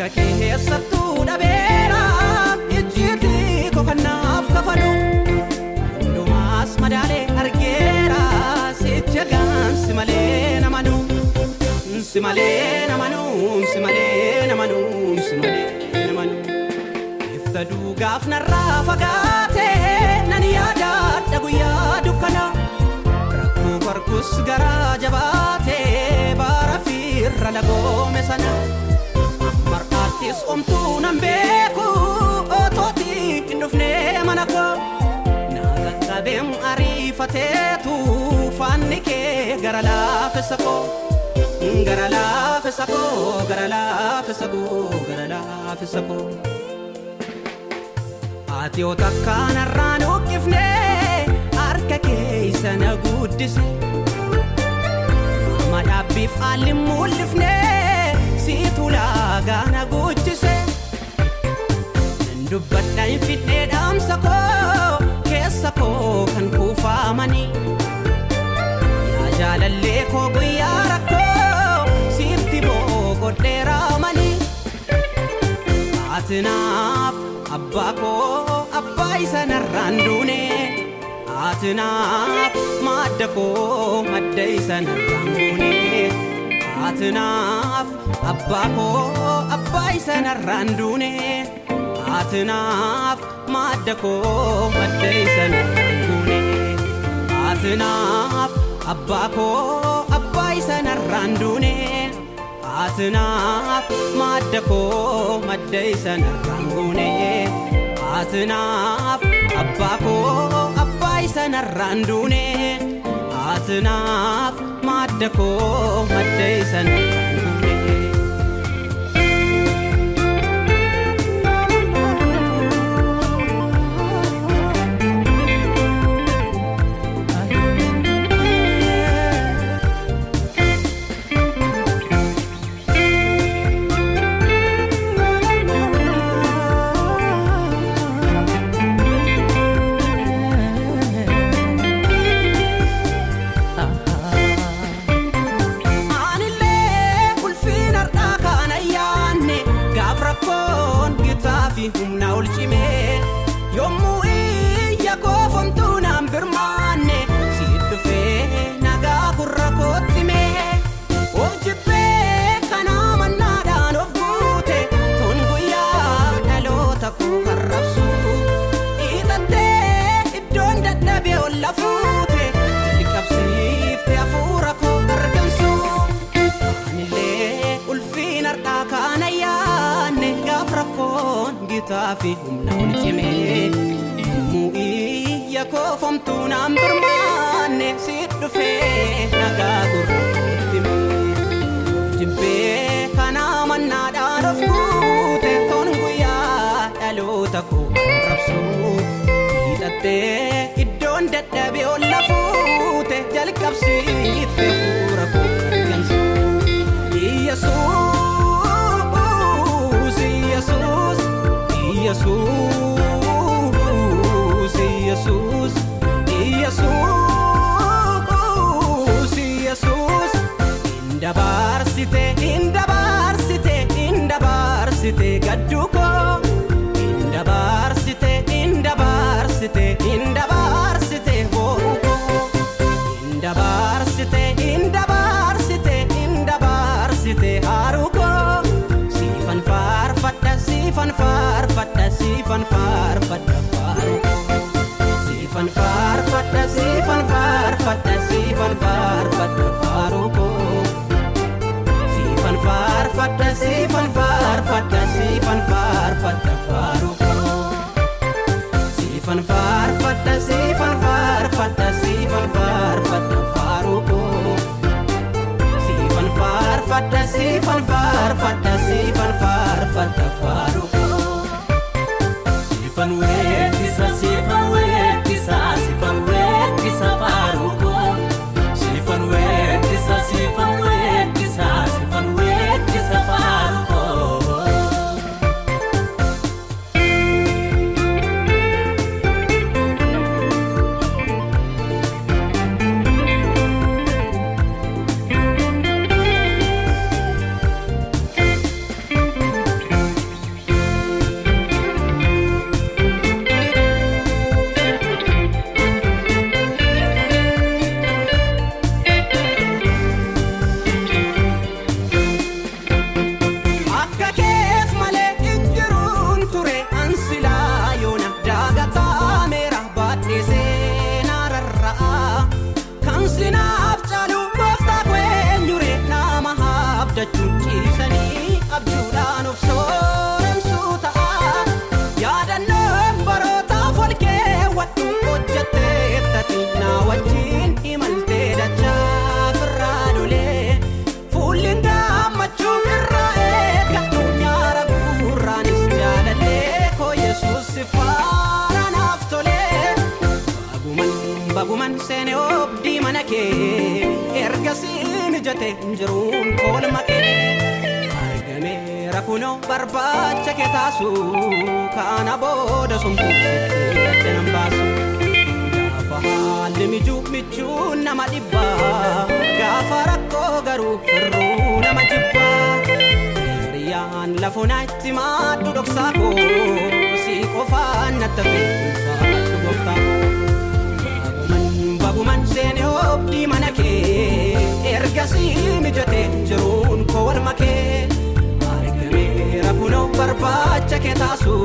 Harka keessattuu dhabeera ijjiitii kofannaaf kafalu. Hundumaas madaalee argeera sicha gaansi malee namanu. Si malee namanu, si malee namanu, si malee namanu. Ifta duugaaf narraa fagaate nan yaadadha guyyaa dukkana. Rakkoo barkus garaa jabaate baara fiirra lagoome sana. Mar'aattis omtuu nan beeku otooti hin dhufne mana koo. Na qaqqabeem ariifateetu faanni kee gara laafessa koo. Gara laafessa koo, gara laafessa koo, gara laafessa koo. Ati yoo takka narraan uqqifne harka keessa na guddise. Nama dhaabbiif haalli mul'ifne siitu laagaa na guchise. Nan dubbadha hin fidhee dhaamsa koo keessa koo kan kuufamanii. Yaa jaalallee koo guyyaa rakkoo sitti boqodheeraa manii. Ati naaf abbaa koo abbaa isa narraan duune. Ati naaf madda koo madda isa narraan duune. Ati naaf abbaa koo abbaa isa narraan duune. Ati naaf madda koo madda isa narraan duune. Ati naaf abbaa koo abbaa isa narraan duune. Ati naaf madda koo madda isa narraan guune. Ati naaf abbaa koo abbaa isa narraan duune. Ati naaf madda koo madda isa narraan guune. Anillee ulfiin har'aa kana yaanne gaaf rakkoon gitaa fi humna ol cimee yommuu iyya koofamtuu naan birmaanne siit dhufee nagaa gurra kootti mee of jibbee kanaa mannaadhaan of guute tun guyyaa dhaloota koo harrabsu hiixattee iddoon dadhabee ol lafuute jalqabsiifte hafuura koo argamsu. Anillee ulfiin har'aa kana yaanne gaaf rakkoon gitaa fi humna ol cimee yommuu iyya koofamtuu naan birmaanne siit dhufee nagaa gurra kootti mee jibbee kanaa mannaadhaan of guute ton guyyaa dhaloota koo arrabsu hiixattee iddoon dadhabee ol lafuute jalqabsiifte hafuura koo argamsu. Yesuus, Yesuus, Yesuus, Yesuus, Yesuus, Yesuus. Indabarsite, indabarsite, indabarsite gadduu koo. Indabarsite, indabarsite, indabarsite boo'uu koo. Indabarsite, indabarsite, indabarsite haaruu koo. Siifan faarfadha, siifan faarfadha, siifan faarfadha faaruu koo. Siifan faarfadha, siifan faarfadha, siifan faarfadha faaruu koo. Siifan faarfadha, siifan faarfadha, siifan faarfadha faaruu koo. Siifan faarfadha, siifan faarfadha, siifan faarfadha faaruu koo. Siifan faarfadha, siifan faarfadha, siifan faarfadha faaruu koo. Sifan weeddisa, sifan weeddisa, sifan weeddisa faaruu koo. Sifan weeddisa, sifan weeddisa, sifan weeddisa faaruu koo. Na wajjin imaltee dachaa firraa lolee fuulli gammachuu irraa eeggattu nyaara guurraanis jaalallee koo Yesuus si faara naaf tolee. Baguman baguman seene oobdii mana kee ergasii mijate jiruun koolma kee argameera kunoo barbaacha kee taasu kana booda somtuusitti adda nan baasu. Gaafa haalli mijuu michuun nama dhibbaa gaafa rakkoo garuu firruu nama jibbaa. Hiriyaan lafoonaa itti maaddu dhoksaa koo si qofaan natti hafe ulfaadhu gooftaa. Baguman baguman seene oobdii mana kee ergasii mijate jiruun koo wal makee argameera kunoo barbaacha kee taasu